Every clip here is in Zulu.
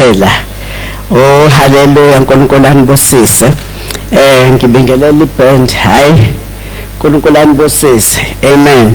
Ngiphethe la. Oh haleluya, uNkulunkulu anibusise. Ngibingelela iband. Hayi, uNkulunkulu anibusise. Amen.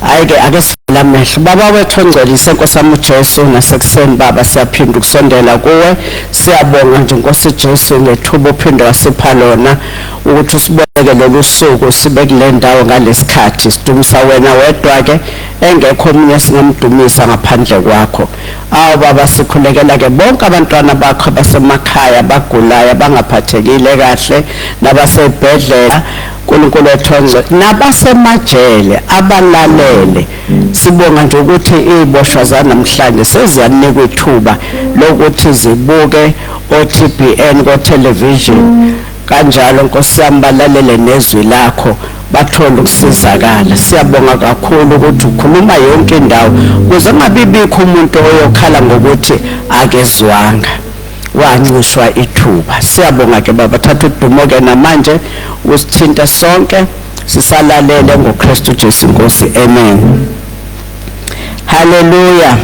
Hayi ke, ake sivule amehlo. Baba wethu ongcwelise, Nkosi yami uJesu, nasekuseni Baba siyaphinda ukusondela kuwe. Siyabonga nje, Nkosi Jesu, ngethuba uphinde wasipha lona ukuthi usibeke lolu suku, sibe kule ndawo ngalesikhathi. Sidumisa wena wedwa ke, engekho omunye singamdumisa ngaphandle kwakho. Awu Baba, sikhulekela ke bonke abantwana bakho abasemakhaya, abagulayo, abangaphathekile kahle, nabasebhedlela, uNkulunkulu wethu ongcwele, nabasemajele abalalele. Sibonga nje ukuthi iziboshwa zanamhlanje seziyanikwa ithuba lokuthi zibuke o-TBN ko-television kanjalo, Nkosi yami, balalele nezwi lakho, bathole ukusizakala. Siyabonga kakhulu ukuthi ukhuluma yonke indawo ukuze kungabibikho umuntu oyokhala ngokuthi akezwanga, wancishwa ithuba. Siyabonga ke Baba, thatha udumo ke namanje, usithinta sonke sisalalele, ngoKristu Jesu Inkosi, amen. Haleluya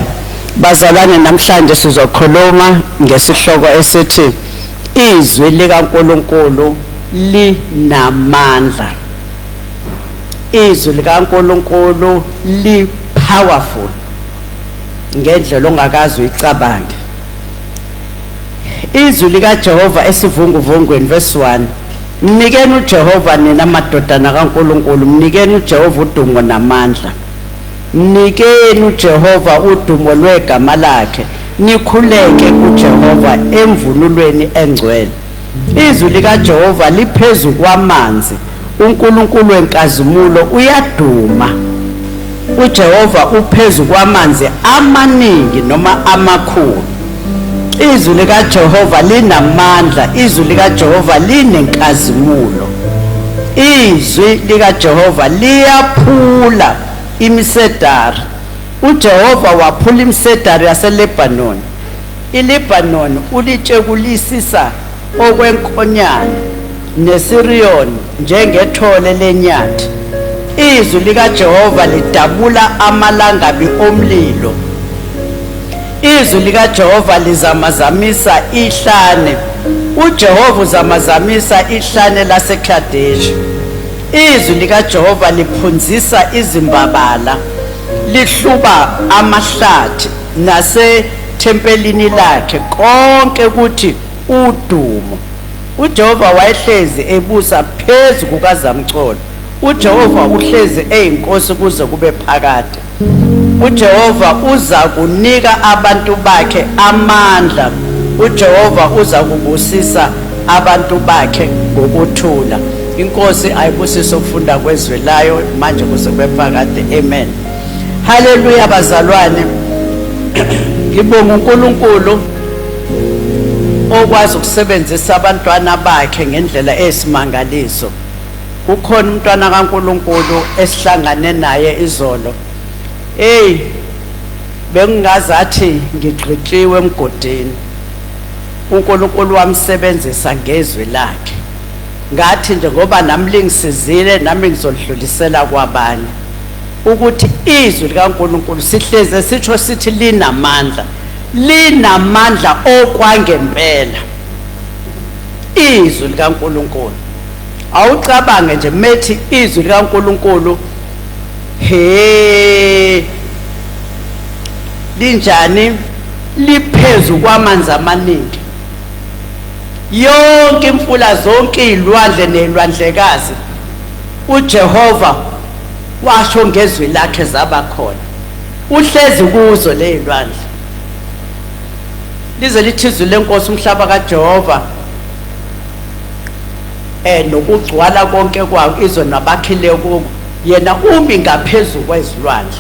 bazalwane, namhlanje sizokhuluma ngesihloko esithi izwi likaNkuluNkulu linamandla. Izwi likaNkuluNkulu li powerful ngendlela ongakaze uyicabange. Izwi likaJehova esivunguvungweni, verse 1: Mnikeni uJehova, nina madodana kaNkuluNkulu, mnikeni uJehova udumo namandla. Mnikeni uJehova udumo lwegama lakhe, nikhuleke kuJehova emvunulweni engcwele. Izwi likaJehova liphezu kwamanzi, uNkulunkulu wenkazimulo uyaduma. UJehova uphezu kwamanzi amaningi noma amakhulu. Izwi likaJehova linamandla, izwi likaJehova linenkazimulo. Izwi likaJehova liyaphula imisedari. UJehova waphula imisedari yaseLebanon. ILebanon ulitshekulisisa okwenkonyane, neSirion njengethole lenyathi. Izwi likaJehova lidabula amalangabi omlilo. Izwi likaJehova lizamazamisa ihlane. UJehova uzamazamisa ihlane laseKadeshi. Izwi likaJehova liphunzisa izimbabala, lihluba amahlathi, nasethempelini lakhe konke kuthi udumo. UJehova wayehlezi ebusa phezu kukazamcolo. UJehova uhlezi eyinkosi kuze kube phakade. UJehova uza kunika abantu bakhe amandla. UJehova uza kubusisa abantu bakhe ngokuthula. Inkosi ayibusise ukufunda kwezwi layo manje kuze kube phakade, amen. Haleluya bazalwane, ngibonga uNkulunkulu okwazi ukusebenzisa abantwana bakhe ngendlela eyisimangaliso. Kukhona umntwana kaNkulunkulu esihlangane naye izolo. Hey, bengingazathi ngigqitshiwe emgodini. UNkulunkulu wamsebenzisa ngezwi lakhe. Ngathi nje ngoba nami lingisizile, nami ngizolidlulisela kwabanye ukuthi izwi likaNkulunkulu sihleze sitsho sithi linamandla, linamandla okwangempela. Izwi likaNkulunkulu, awucabange nje methi izwi likaNkulunkulu, he, linjani? Liphezu kwamanzi amaningi. Yonke imfula, zonke izilwandle nezilwandlekazi, uJehova washo ngezwi lakhe zaba khona. Uhlezi kuzo lezilwandle. Lize lithi izwi lenkosi, umhlaba kaJehova nokugcwala konke kwawo, izwe nabakhile kuwo. Yena umi ngaphezu kwezilwandle.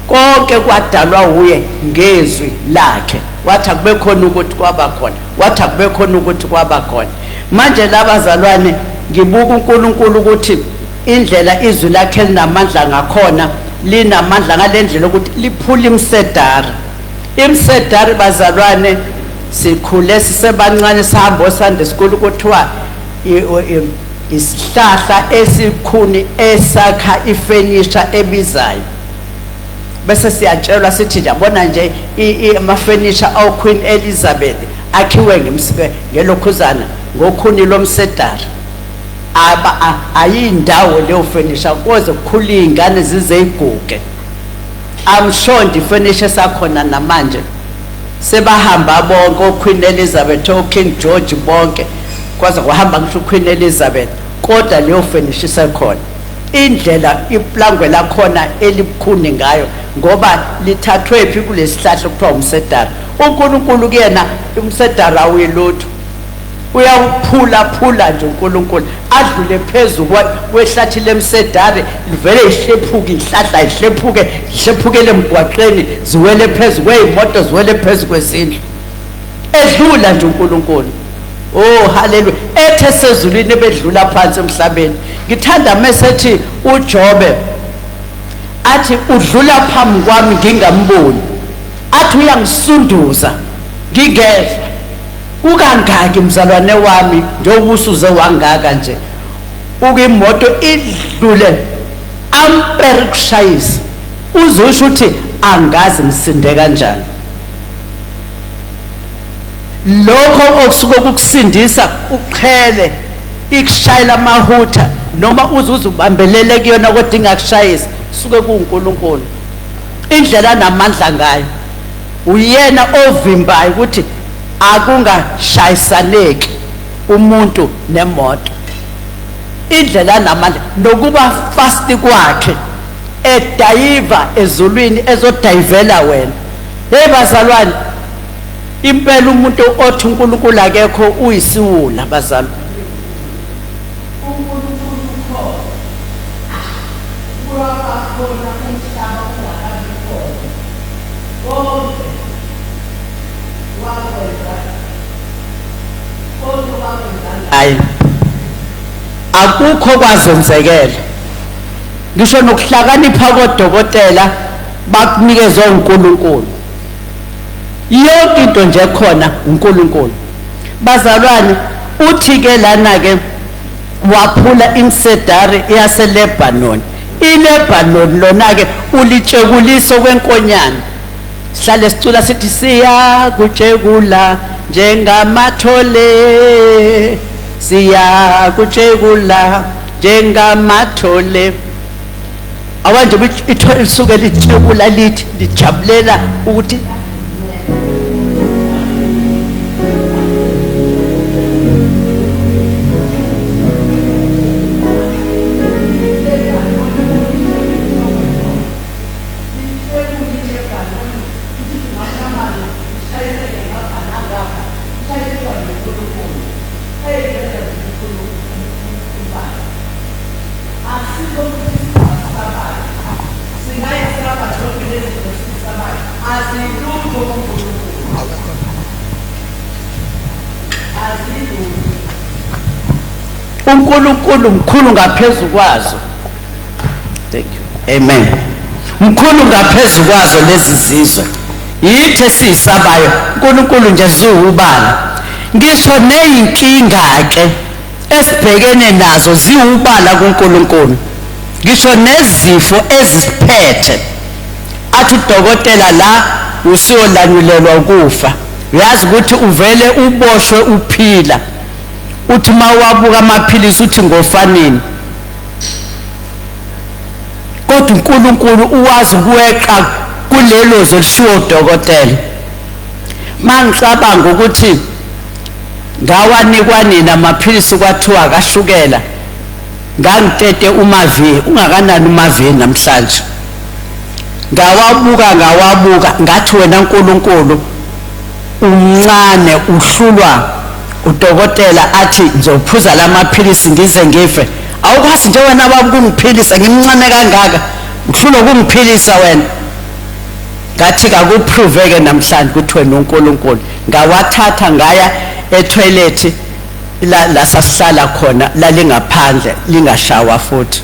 Konke kwadalwa uye ngezwi lakhe. Wathi akube khona ukuthi, kwaba khona. Wathi akube khona ukuthi, kwaba khona. Manje labazalwane, ngibuka uNkulunkulu ukuthi indlela izwi lakhe linamandla ngakhona, linamandla ngalendlela ukuthi liphula imisedari. Imisedari bazalwane, sikhule sisebancane sihamba oSunday school, kuthiwa isihlahla esikhuni esakha ifenisha ebizayo. Bese siyatshelwa sithi yabona nje amafenisha awu-Queen Elizabeth akhiwe ngelokhuzana ngokhuni lomsedari. Ayindawo leyo fenisha koze kukhule iy'ngane zize iguge. I'm sure nje ifenisha esakhona namanje. Sebahamba bonke oQueen Elizabeth, oKing George bonke, kwaze kwahamba ngisho uQueen Elizabeth, kodwa leyo fenisha isekhona. Indlela iplangwe lakhona elibukhuni ngayo ngoba lithathwe phi kulesihlahla okuthiwa umsedari. UNkulunkulu kuyena umsedari awuyilutho, uyawuphula phula nje uNkulunkulu adlule phezu kwehlathi lemsedari, livele ihlephuke inhlahla, ihlephuke ihlephukele emgwaqeni, ziwele phezu kwey'moto, ziwele phezu kwezindlu, edlula nje uNkulunkulu. Oh haleluya, ethe sezulwini ebedlula phansi emhlabeni. Ngithanda mesethi uJobe athi udlula phambi kwami ngingamboni, athi uyangisunduza ngingezwa. Kukangaki mzalwane wami njengoba usuze wangaka nje ukimoto idlule ampere kushayisa uzosho ukuthi angazi ngisinde kanjani. Lokho okusuke kukusindisa uqhele ikushayela amahutha noma uzuze ubambelele kuyona kodwa ingakushayisa, suke kuNkulunkulu. Indlela namandla ngayo uyena ovimbayo ukuthi akungashayisaneki umuntu nemoto. Indlela namandla nokuba fast kwakhe edayiva ezulwini ezodayivela wena. Hey bazalwane, impela umuntu othi uNkulunkulu akekho uyisiwula bazalwane. uNkulunkulu ukhona, kwaba khona umhlaba ungakabi khona, konke wakwenza, konke wakwenza ngaye, akukho kwazenzekela. Ngisho nokuhlakanipha kodokotela bakunikezwe uNkulunkulu. Yonke into nje khona uNkulunkulu. Bazalwane, uthi ke lana ke waphula imsedari yaseLebanon. ILebanon lona ke ulitshekulisa kwenkonyane. Sihlale sicula sithi siyakutshekula njengamathole, siyakutshekula njengamathole. Awanje ithole lisuke litshekula lithi lijabulela ukuthi uNkulunkulu mkhulu ngaphezu kwazo. Thank you. Amen. Mkhulu ngaphezu kwazo lezi zizwe. Yithi esiyisabayo, uNkulunkulu nje ziwubala. Ngisho nezinkinga ke esibhekene nazo ziwubala kuNkulunkulu. Ngisho nezifo ezisiphethe. Athi udokotela la usiyolanyulelwa ukufa. Uyazi ukuthi uvele uboshwe uphila. Uthi mawabuka amaphilisi uthi ngofanini. Kodwa uNkulunkulu uwazi ukweqa kulelo zwe lishiwo udokotela. Mangicabanga ukuthi ngawanikwa nini amaphilisi kwathiwa kashukela, ngangitete umavi, ungakanani umavi namhlanje. Ngawabuka ngawabuka ngathi wena Nkulunkulu umncane uhlulwa udokotela athi ngizophuza lamaphilisi ngize ngife. Awukwazi nje wena baba ukungiphilisa ngimncane kangaka, uhlulwa ukungiphilisa wena. Ngathi kakuprove-ke namhlanje ukuthi wena uNkulunkulu. Ngawathatha ngaya etoilet la sasihlala khona, lalingaphandle lingashawa futhi.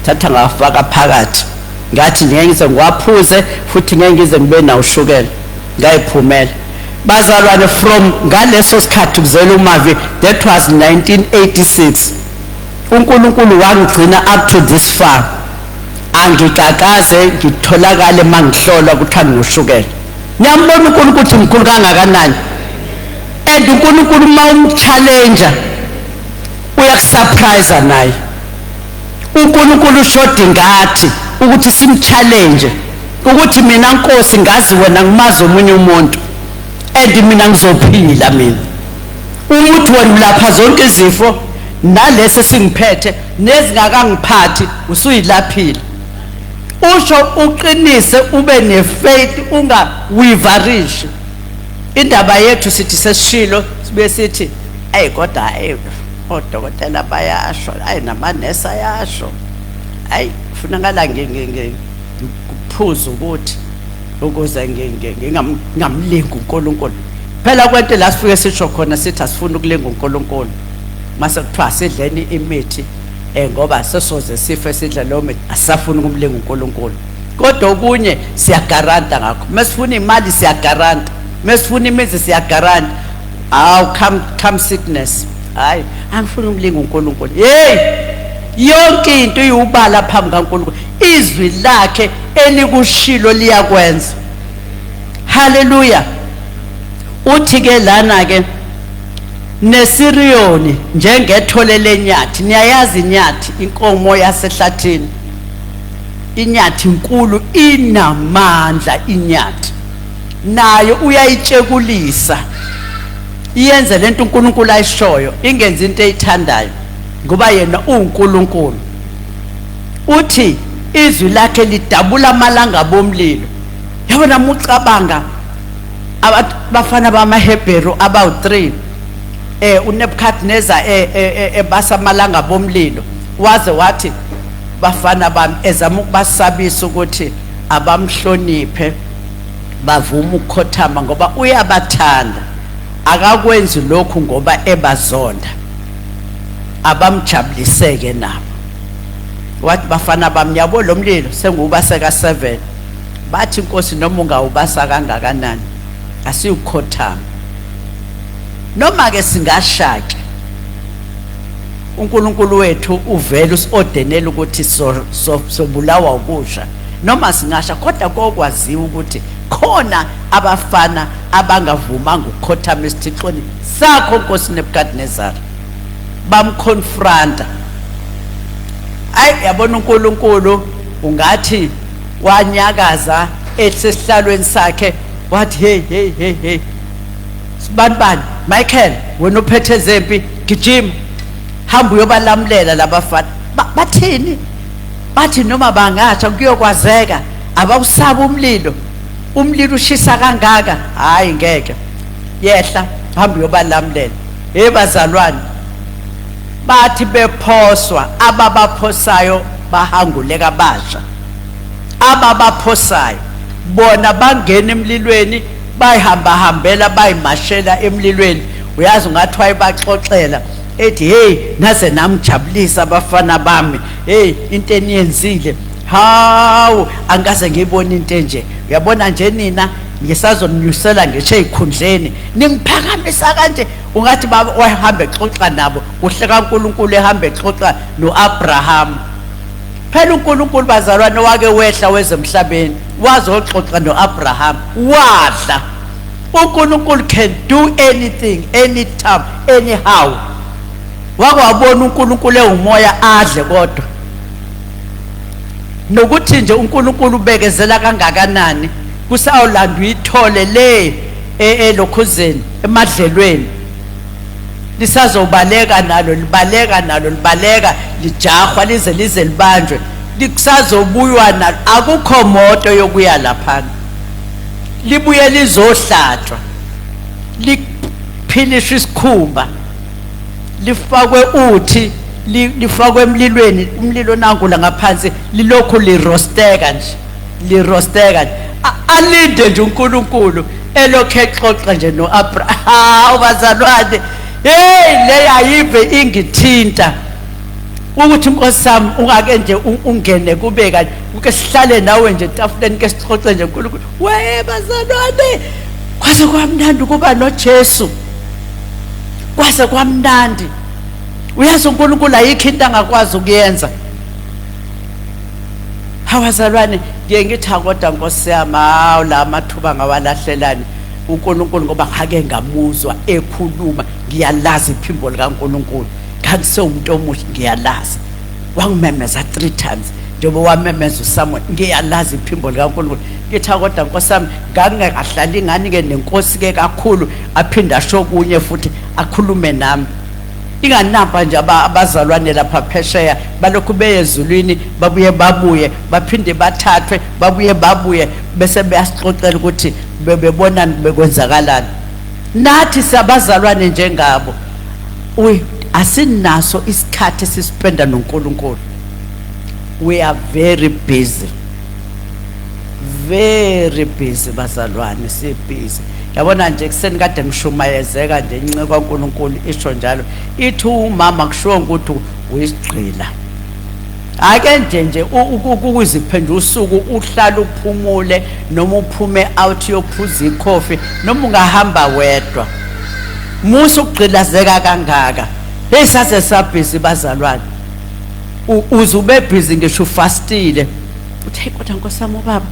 Thatha ngawafaka phakathi, ngathi ngeke ngize ngiwaphuze futhi ngeke ngize ngibe nawo ushukela. Ngayiphumela bazalwane, from ngaleso sikhathi kuzela umavi, that was 1986. uNkulunkulu wangigcina up to this far. Angikakaze ngitholakale mangihlolwa kuthiwa nginoshukela. Niyambona uNkulunkulu ukuthi mkhulu kangakanani. And uNkulunkulu uma umchallenge uyakusurprise naye. uNkulunkulu ushodi ngathi ukuthi simchallenge ukuthi mina Nkosi ngazi wena, ngimazi omunye umuntu, and mina ngizophila mina. Umuthi wena ulapha zonke izifo, nalesi singiphethe nezingakangiphathi usuyilaphile. Usho uqinise, ube nefaith, ungawivarishi indaba yethu. Sithi sesishilo, sibuye sithi ayi, kodwa ayi, odokotela bayasho, ayi, namanesi ayasho, ayi, kufunakala ngiphuze ukuthi ukuze ngingamlingi uNkulunkulu. Phela kwento la sifike sisho khona, sithi asifuni ukulinga uNkulunkulu, mase kuthiwa sidleni imithi ngoba sesoze sife sidla leyo mithi, asisafuni ukumlinga uNkulunkulu. Kodwa okunye siyagaranta ngakho. Mesifuna imali siyagaranta, mesifuna imizi siyagaranta. Aw, come, come sickness, hayi, angifuni ukulinga uNkulunkulu. Hey, yonke into iwubala phambi kaNkulunkulu. Izwi lakhe elikushilo liyakwenza. Haleluya. Uthi ke lana ke, neSiriyoni njengethole lenyathi. Niyayazi inyathi, inkomo yasehlathini. Inyathi inkulu, inamandla inyathi. Nayo uyayitshekulisa iyenze lento uNkulunkulu ayishoyo, ingenzi into eyithandayo, ngoba yena uNkulunkulu. Uthi izwi lakhe lidabula amalanga bomlilo. Yabona, mucabanga abafana bamaHebheru abawu3, uNebuchadnezzar ebasa amalanga bomlilo, waze wathi, "Bafana bami," ezama ukubasabisa ukuthi abamhloniphe, bavuma ukukhothama ngoba uyabathanda, akakwenzi lokhu ngoba ebazonda, abamjabuliseke nabo. Wathi, "Bafana bami, yabo lo mlilo sengiwubase ka-7." Bathi, "Inkosi, noma ungawubasa kangakanani, asiyukhothama, noma ke singashake. UNkulunkulu wethu uvela usiordainela ukuthi sobulawa ukusha noma singasha, kodwa kokwaziwa ukuthi khona abafana abangavumanga ukukhothama esithixweni sakho, Nkosi Nebuchadnezzar." Bamconfronta. Ayi, yabona, uNkulunkulu ungathi wanyakaza esesihlalweni sakhe, wathi, "Hey, hey, hey, hey, sibanibani, Michael, wena uphethe ezempi, gijima, hamba uyobalamulela labafana." Bathini? Bathi noma bangatsha kuyokwazeka, abawusaba umlilo, umlilo ushisa kangaka, hayi, ngeke, yehla, hamba uyobalamulela. Hey bazalwane, bathi bephoswa, ababaphosayo bahanguleka basha. Ababaphosayo bona bangena emlilweni, bayihamba hambela, bayimashela emlilweni. Uyazi, ungathi wayebaxoxela, ethi, "Hey, naze namjabulisa abafana bami. Hey, into eniyenzile, hawu, angikaze ngiyibone into enje. Uyabona nje nina, ngisazoninyusela ngisho ey'khundleni, ningiphakamisa kanje." Ungathi baba wahamba exoxa nabo kuhle kaNkulunkulu, ehamba exoxa no-Abraham. Phela uNkulunkulu, bazalwane, wake wehla wezemhlabeni, wazoxoxa no-Abraham, wadla. uNkulunkulu can do anything, anytime, anyhow. Wake wabona uNkulunkulu ewumoya adle? Kodwa nokuthi nje uNkulunkulu ubekezela kangakanani, kusawulandwa ithole le elokhuzeni emadlelweni, lisazobaleka nalo, libaleka nalo, libaleka, lijahwa lize libanjwe, likusazobuywa nalo. Akukho moto yokuya laphana, libuye lizohlatshwa, liphilishwe isikhumba, lifakwe uthi, lifakwe emlilweni. Umlilo nanku la ngaphansi, lilokhu lirosteka nje, lirosteka nje. Alinde nje uNkulunkulu, elokhu exoxa nje noAbraham. Bazalwane, hey, le ayive ingithinta ukuthi, Nkosi sami, ungake nje ungene kube kanye, uke sihlale nawe nje etafuleni, ke sixoxe nje, uNkulunkulu. We bazalwane, kwaze kwamnandi ukuba noJesu, kwaze kwamnandi. Uyazi, uNkulunkulu ayikho into angakwazi ukuyenza. Hawazalwane, ngiye ngithi kodwa Nkosi yami, hawu la mathuba ngawalahlelani uNkulunkulu, ngoba ngake ngamuzwa ekhuluma, ngiyalazi iphimbo likaNkulunkulu. Ngangisewumuntu omuhle, ngiyalazi. Wangimemeza 3 times njengoba wamemeza uSamuel, ngiyalazi iphimbo likaNkulunkulu. Ngithi kodwa Nkosi yami, ngangingakahlali ngani-ke nenkosi-ke kakhulu, aphinde asho kunye futhi akhulume nami. Inganampa nje abazalwane lapha phesheya balokhu beye ezulwini, babuye babuye, baphinde bathathwe, babuye babuye, bese beyasixoxela ukuthi bebebonani, bekwenzakalani. Nathi siyabazalwane njengabo. Asinaso isikhathi esispenda noNkulunkulu. We are very busy, very busy bazalwane, si busy. Yabona nje kuseni kade ngishumayezeka nje inceku kaNkulunkulu isho njalo, ithi umama kushiwo ukuthi uyisigqila. Ake nje nje ukuziphendula usuku uhlala uphumule, noma uphume out yophuza ikhofi, noma ungahamba wedwa. Musa ukugqilazeka kangaka. Hey, sase sabhizi bazalwane. Uze ube busy ngisho ufastile. Uthi hey kodwa Nkosi yami ubaba,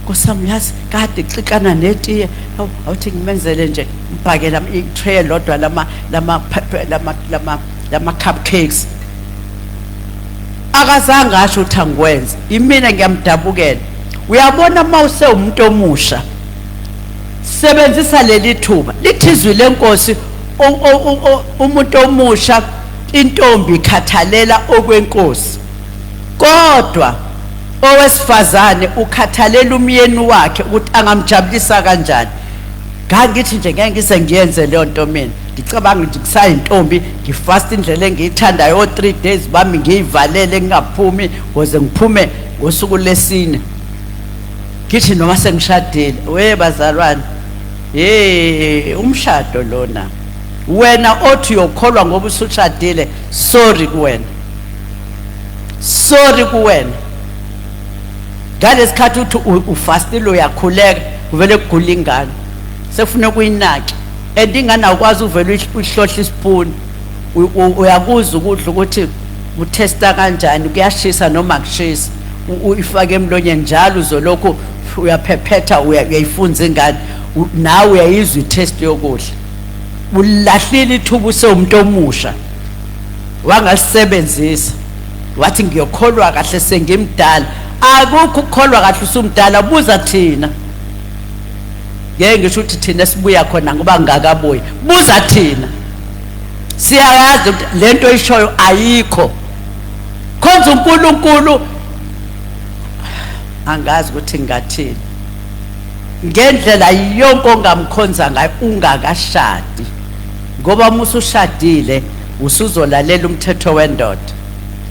Nkosi yami yazi kade xikana netiye, awuthi ngimenzele nje ngibhakela i-tray lodwa lama lama lama lama lama cupcakes. Akazange asho ukuthi angikwenze, imina ngiyamdabukela. Uyabona uma usewumuntu omusha, sebenzisa leli thuba. Lithi izwi lenkosi, umuntu omusha intombi ikhathalela okwenkosi, kodwa owesifazane ukhathalela umyeni wakhe ukuthi angamjabulisa kanjani. Ngangithi nje ngeke ngize ngiyenze leyo nto mina, ngicabanga nje kusayintombi, ngifast indlela engiyithandayo, o 3 days bami ngiyivalele ngingaphumi ngoze ngiphume ngosuku lesine. Ngithi noma sengishadile, we bazalwane, hey umshado lona, wena othi uyokholwa ngoba usushadile, sorry kuwena, sorry kuwena. Ngalesikhathi uthi ufastile uyakhuleka, uvele kugula ingane, sefuna ukuyinake, and ingane awukwazi uvele uyihlohle isipuni, uyakuzwa ukudla ukuthi uthesta kanjani, kuyashisa noma kushisa, uyifake emlonyeni njalo, uzolokhu uyaphephetha, uyayifunza ingane, nawe uyayizwa i-taste yokudla. Ulahlile ithuba usewumuntu omusha, wangalisebenzisa, wathi ngiyokholwa kahle sengimdala. Akukho ukukholwa kahle usumdala, buza thina. Ngeke ngisho ukuthi thina sibuya khona ngoba ngingakabuyi, buza thina. Siyayazi ukuthi lento oyishoyo ayikho. Khonza uNkulunkulu, angazi ukuthi ngingathini ngendlela yonke ongamkhonza ngayo ungakashadi, ngoba uma usushadile usuzolalela umthetho wendoda,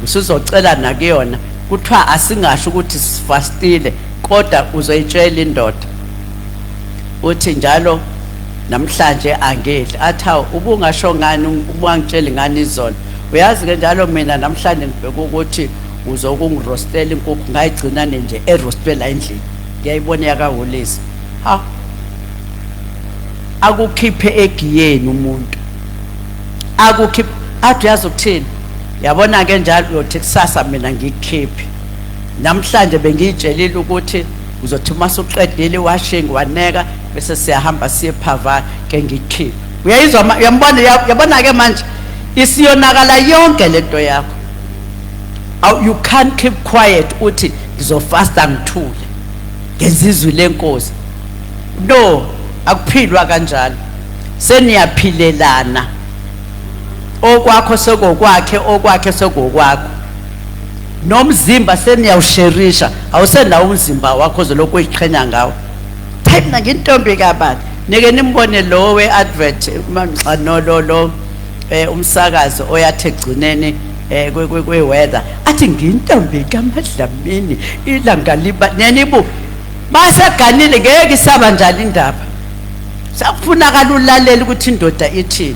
usuzocela nakuyona. Kuthiwa asingasho ukuthi sifastile, kodwa uzoyitshela indoda uthi njalo namhlanje angidli. Athi hawu, ubungasho ngani, ubungangitsheli ngani izolo? Uyazi ke njalo mina namhlanje ngibheka ukuthi uzokungirostela inkukhu, ngayigcina nje erostela endlini, ngiyayibona yakahulisa. Ha, akukhiphe egiyeni umuntu, akukhiphe, athi uyazi ukuthini, yabona ke njalo uyothi kusasa mina ngikukhiphe. Namhlanje bengiyitshelile ukuthi uzothi uma usuqedile washing waneka, bese siyahamba siye phava ke ngikukhiphe. Uyayizwa, uyambona, uyabona ke manje isiyonakala yonke lento yakho. You can't keep quiet uthi ngizofasta ngithule ngenza izwi lenkosi. No, akuphilwa kanjalo. Seniyaphilelana, okwakho sekokwakhe, okwakhe sekokwakho, nomzimba seniyawusherisha, awusenawo umzimba wakho ozolokhu uyiqhenya ngawo. Cha, mina ngintombi kabani. Nike nimbone lo we-advert, no lo lo umsakazi oyathi egcineni kwe-weather athi ngintombi kaMadlamini, ilanga liba nenibu baseganile, ngeke isaba njalo indaba. Sakufunakala ulalela ukuthi indoda ithini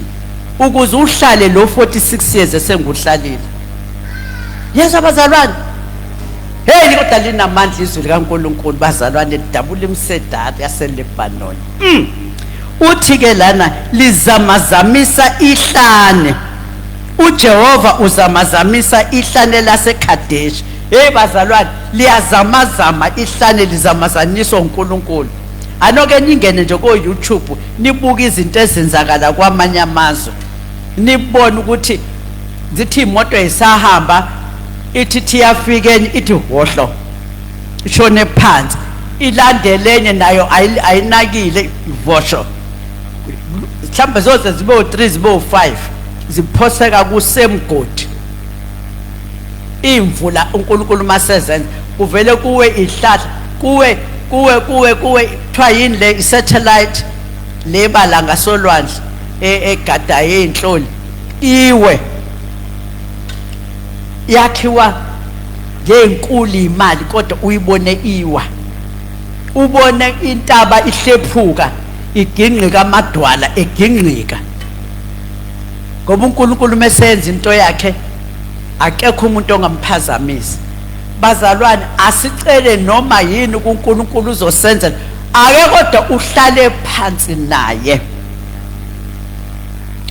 ukuze uhlale lo 46 years esenguhlalile. Yezwa bazalwane, hey kodwa linamandla izwi likaNkulunkulu bazalwane, lidabula imisedari yaseLebanon. Uthi ke lana lizamazamisa ihlane, uJehova uzamazamisa ihlane laseKadesh. Hey bazalwane, liyazamazama ihlane, lizamazaniswa uNkulunkulu. Anoke ningene nje ko YouTube nibuke izinto ezenzakala kwamanye amazwe, nibone ukuthi zithi imoto isahamba, ithi thi yafika enye, ithi hohlo, ishone phansi, ilandelenye nayo ayinakile, ivosho. Mhlawumbe zoze zibe u3, zibe u5, ziphoseka kusemgodi. Imvula uNkulunkulu masezenza kuvele kuwe ihlahla, kuwe kuwe kuwe kuwe. Kuthiwa yini le satellite lebala ngasolwandle egada yeinhloli, iwe yakhiwa ngenkulu imali, kodwa uyibone iwa, ubone intaba ihlephuka, igingqika amadwala egingqika, ngoba uNkulunkulu mesenza into yakhe akekho umuntu ongamphazamisa. Bazalwane, asicele noma yini kuNkulunkulu, uzosenzela. Ake kodwa uhlale phansi naye.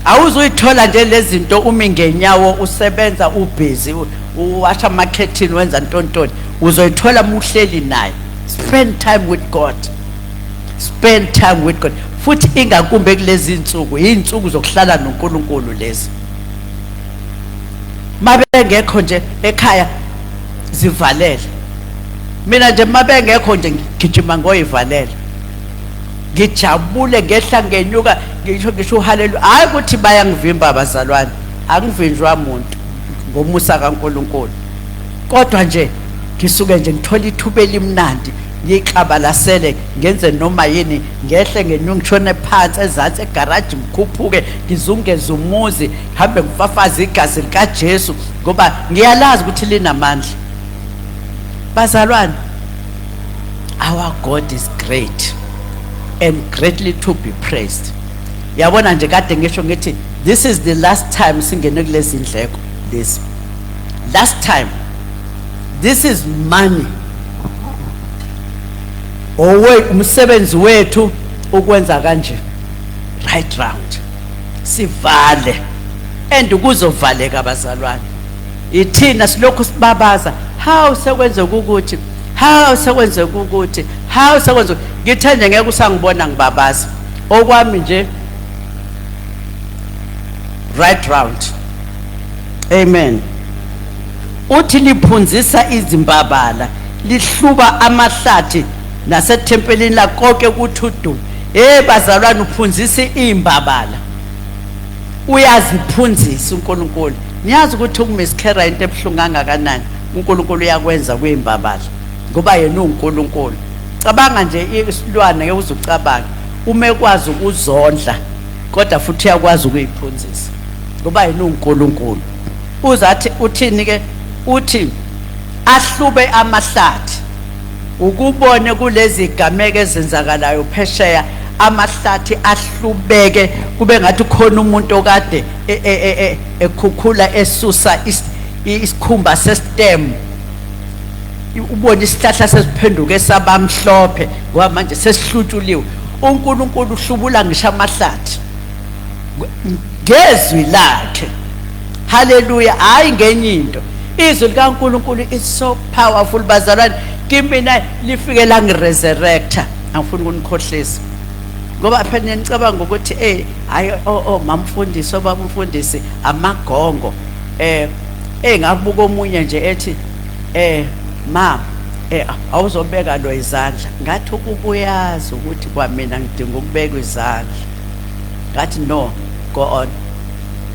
Awuzuyithola nje lezi zinto umi ngenyawo, usebenza, ubhizi, uwasha amakhethini, wenza ntontoni. Uzoyithola muhleli naye. Spend time with God, spend time with God. Futhi ingakumbi kulezi insuku, insuku zokuhlala noNkulunkulu lezi. Mabengekho nje ekhaya, zivalele. Mina nje mabengekho nje, ngigijima ngoyivalela, ngijabule, ngehla ngenyuka, ngisho uhaleluya. Hayi ukuthi bayangivimba abazalwane, angivinjwa muntu ngomusa kaNkuluNkulu, kodwa nje ngisuke nje ngithola ithuba elimnandi, ngixabalasele, ngenze noma yini, ngehle ngenyuka, ngishone phansi ezansi egaraji, ngikhuphuke, ngizungeze umuzi, ngihambe ngifafaze igazi likaJesu, ngoba ngiyalazi ukuthi linamandla. Bazalwane, our God is great and greatly to be praised. Yabona nje, kade ngisho ngithi this is the last time singene kulezi ndleko lezi, last time. This is money owe umsebenzi wethu ukwenza kanje, right round, sivale, and kuzovaleka abazalwane. Ithina silokhu sibabaza, how sekwenzeka ukuthi, how sekwenzeka ukuthi, how sekwenzeka. Ngithe nje ngeke usangibona ngibabaza, okwami nje right round. Amen. Uthi liphunzisa izimbabala, lihluba amahlathi, nasethempelini lakonke kuthi udu. Hey bazalwane, uphunzisa izimbabala, uyaziphunzisa uNkulunkulu. Niyazi ukuthi ukumiscarry into ebuhlungu kangakanani? UNkulunkulu uyakwenza kuyimbabala, ngoba yena uNkulunkulu. Cabanga nje isilwane, ngeke uzucabanga uma ekwazi ukuzondla, kodwa futhi uyakwazi ukuyiphunzisa, ngoba yena uNkulunkulu. Uzathi uthini ke? Uthi ahlube amahlathi. Ukubone kulezi gameko ezenzakalayo phesheya, amahlathi ahlubeke kube ngathi khona umuntu okade ekhukhula, esusa isikhumba sestem. Ubone isihlahla sesiphenduke sabamhlophe, ngoba manje sesihlutshuliwe. UNkulunkulu uhlubula ngisho amahlathi ngezwi lakhe. Haleluya! Hayi, ngenye into, izwi likaNkulunkulu is so powerful bazalwane. Kimina lifike langiresurrecta. Angifuni ukunikhohlisa, ngoba phela nicabanga ukuthi hayi, oh mamfundisi, obaba umfundisi, amagongo. Ngabuka omunye nje ethi, "Ma, awuzobeka lo izandla." Ngathi ukubuyazi ukuthi kwamina ngidinga ukubeka izandla. Ngathi, "No, go on,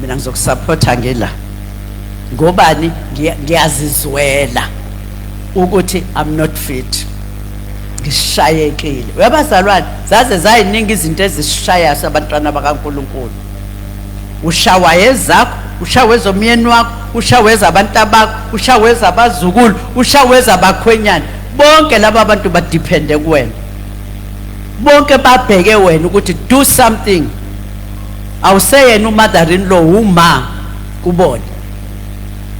mina ngizokusupporta ngila." Ngobani? Ngiyazizwela ukuthi I'm not fit, ngishayekile. Uyabazalwane, zaze zayiningi izinto ezisishaya sabantwana bakaNkuluNkulu. Ushawa ezakho, ushawa ezomyeni wakho, ushawa ezabantu abakho, ushawa ezabazukulu, ushawa ezabakhwenyana. Bonke laba bantu badepende kuwena, bonke babheke wena ukuthi do something. Awuseyena umother in law, uma kubona.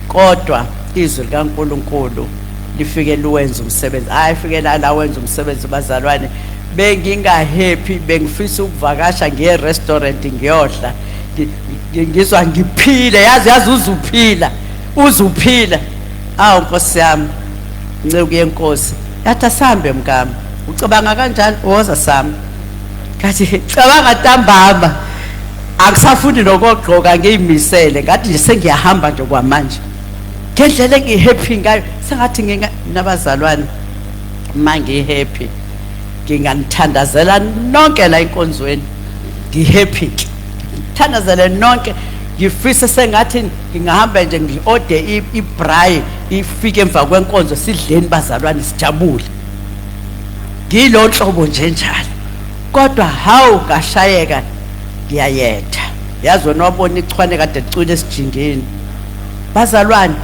Kodwa izwi likaNkuluNkulu lifike liwenza umsebenzi. Hayi, fike la wenza umsebenzi bazalwane. Bengingahappy, bengifisa ukuvakasha ngiye restaurant ngiyodla, ngizwa ngiphile. Yazi uzuphila, uzuphila. Awu Nkosi yami, nceku yenkosi, yathi asambe mkami. Ucabanga kanjani? Woza sami. Ngathi cabanga ntambama, akusafuni nokogqoka, ngiyimisele. Ngathi nje sengiyahamba nje kwamanje, ngendlela engihappy ngayo, sengathi nginga nabazalwane. Uma ngihappy nginganithandazela nonke la enkonzweni, ngihappy ke, ngithandazele nonke. Ngifise sengathi ngingahamba nje ngi-ode ibraai, ifike emva kwenkonzo, sidleni bazalwane, sijabule. Ngilo nhlobo nje njalo, kodwa hawu, ngashayeka ngiyayetha. Yazi wena wabona ichwane kade licwile esijingeni, bazalwane,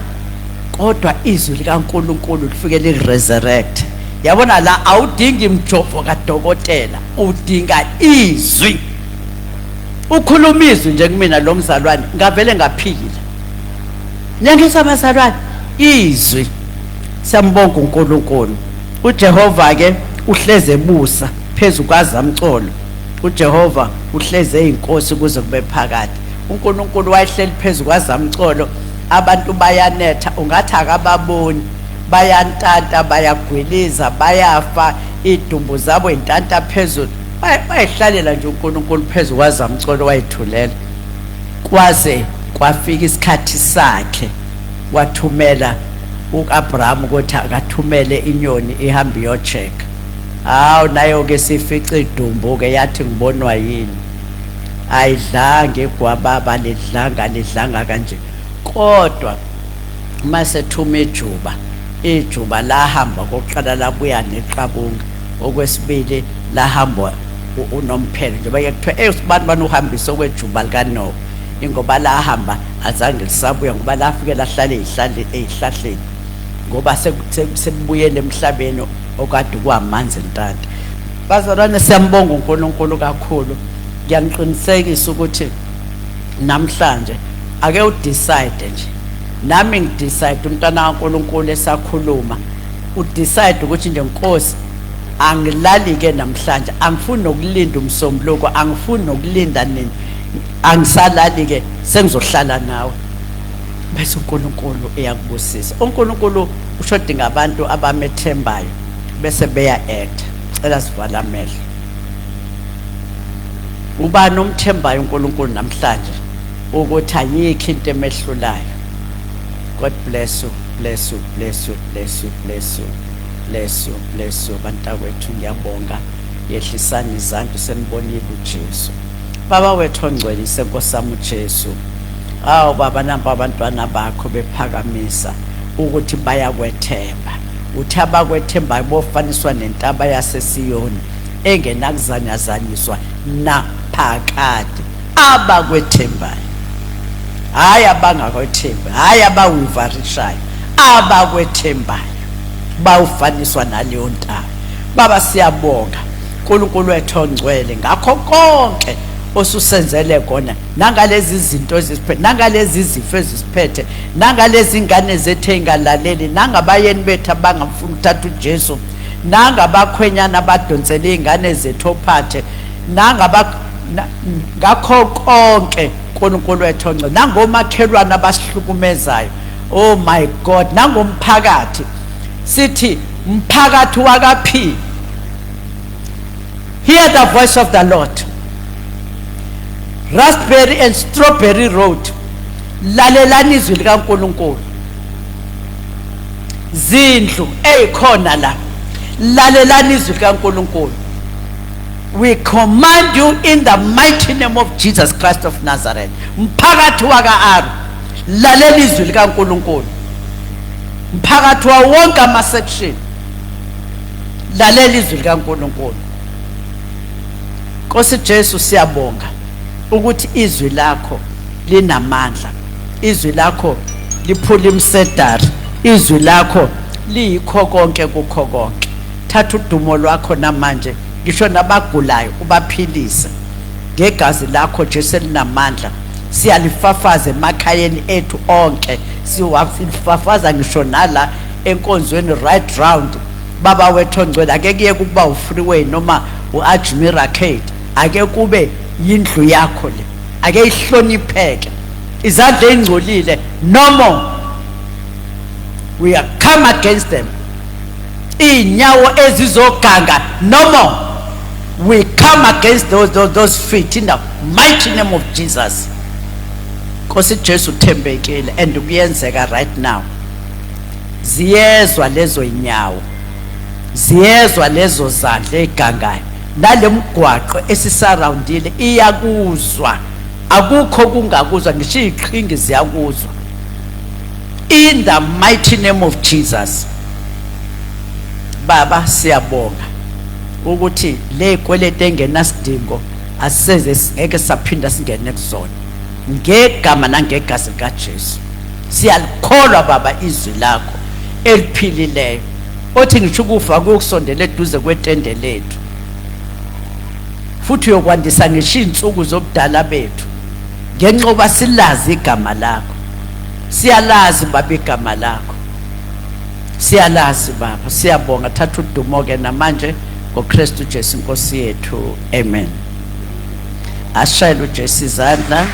kodwa izwi likaNkulunkulu lifike liresurrect. Yabona la, awudingi imjovo kadokotela, udinga izwi. Ukhuluma izwi nje kumina lo mzalwane, ngavele ngaphila. Niyangizwa bazalwane? Izwi. Siyambonga uNkulunkulu. UJehova ke uhleze ebusa phezu kwazamcolo. UJehova uhleze eyinkosi kuze kube phakade. UNkulunkulu wayehleli phezu kwazamcolo, abantu bayanetha ungathi akababoni, bayantanta, bayagwiliza, bayafa, idumbu zabo intanta phezulu. Bayihlalela nje uNkulunkulu phezu kwazamcolo, wayithulela kwaze kwafika isikhathi sakhe, wathumela uAbraham ukuthi akathumele inyoni ihambe iyocheck. Hawu, nayo ke sifica idumbu ke, yathi ngibonwa yini? Ayidlanga igwababa, lidlanga lidlanga kanje, kodwa mase thuma ijuba, ijuba lahamba kokuqala labuya neqabunga, okwesibili lahamba unomphelo. Njengoba ke kuthiwa sibani bani uhambise okwejuba likaNowa, ingoba lahamba azange lisabuya, ngoba lafike lahlala ey'hlahleni, ngoba sekubuyele emhlabeni okade kwamanzi ntanta. Bazalwane, siyambonga uNkulunkulu kakhulu. Ngiyaniqinisekisa ukuthi namhlanje ake udecide nje, nami ngidecide, umntwana kaNkulunkulu esakhuluma, udecide ukuthi nje, Nkosi, angilali ke namhlanje, angifuni nokulinda umsombuluko, angifuni nokulinda nini, angisalali ke, sengizohlala nawe. Bese uNkulunkulu eyakubusisa. uNkulunkulu ushodinga abantu abamethembayo bese beya act. Cela sivala amehlo. Ubani omthembayo uNkulunkulu namhlanje ukuthi ayikho into emehlulayo? God bless you, bless you, bless you, bless you, bless you, bless you, bless you. Bantakwethu, ngiyabonga. Yehlisani izandla, senibonile uJesu. Baba wethu ongcwele, senkosi yami uJesu, awu Baba, nampa abantwana bakho bephakamisa ukuthi bayakwethemba. Uthi abakwethembayo bofaniswa nentaba yaseSiyoni engenakuzanyazanyiswa naphakade. Abakwethembayo, hayi abangakwethembi, hayi abawivarishayo, abakwethembayo bawufaniswa naleyo ntaba. Baba, siyabonga uNkulunkulu wethu ongcwele ngakho konke osusenzele kona, nangalezi zinto ezisiphethe, nangalezi zifo ezisiphethe, nangalezi ingane zethu ey'ngalaleli, nangabayeni bethu abangamfuni ukuthatha uJesu, nangabakhwenyana abadonsele iy'ngane zethu ophathe, nangaba ngakho konke, uNkulunkulu wethu ongcwele, nangomakhelwane abasihlukumezayo. Oh my God, nangomphakathi. Sithi mphakathi wakaPhi, hear the voice of the Lord. Raspberry and Strawberry Road, lalelani izwi likaNkulunkulu. Zindlu eyikhona la, lalelani izwi likaNkulunkulu. We command you in the mighty name of Jesus Christ of Nazareth. Mphakathi waka-Aru, lalela izwi likaNkulunkulu. Mphakathi wawo wonke ama-section, lalela izwi likaNkulunkulu. Nkosi Jesu, siyabonga ukuthi izwi lakho linamandla, izwi lakho liphula imsedari, izwi lakho liyikho konke kukho konke. Thatha udumo lwakho namanje, ngisho nabagulayo ubaphilise ngegazi lakho Jesu elinamandla. Siyalifafaza emakhayeni ethu onke, siwalifafaza ngisho nala enkonzweni right round. Baba wethu ongcwele, ake kuyeke ukuba ufreeway noma u-Ajmir Arcade, ake kube yindlu yakho le, ake ihlonipheke. Izandla ey'ngcolile no more. We are come against them. Iy'nyawo ezizoganga, no more. We come against those feet in the mighty name of Jesus. Nkosi Jesu, uthembekile and kuyenzeka right now. Ziyezwa lezo inyawo, ziyezwa lezo zandla egangayo, nale mgwaqo esisurroundile iyakuzwa. Akukho kungakuzwa, ngisho iziqhingi ziyakuzwa. In the mighty name of Jesus. Baba, siyabonga ukuthi le kwelete engenasidingo asiseze, ngeke saphinda singene kuzona, ngegama nangegazi likaJesu. Siyalikholwa, Baba, izwi lakho eliphilileyo othi ngisho ukufa kuyokusondela eduze kwetende lethu, futhi uyokwandisa ngisho iy'nsuku zobudala bethu ngenxa silazi igama lakho. Siyalazi, Baba, igama lakho siyalazi. Baba, siyabonga. Thatha udumo-ke namanje ngoKristu Jesu inkosi yethu. Amen. Asishayele uJesu izandla.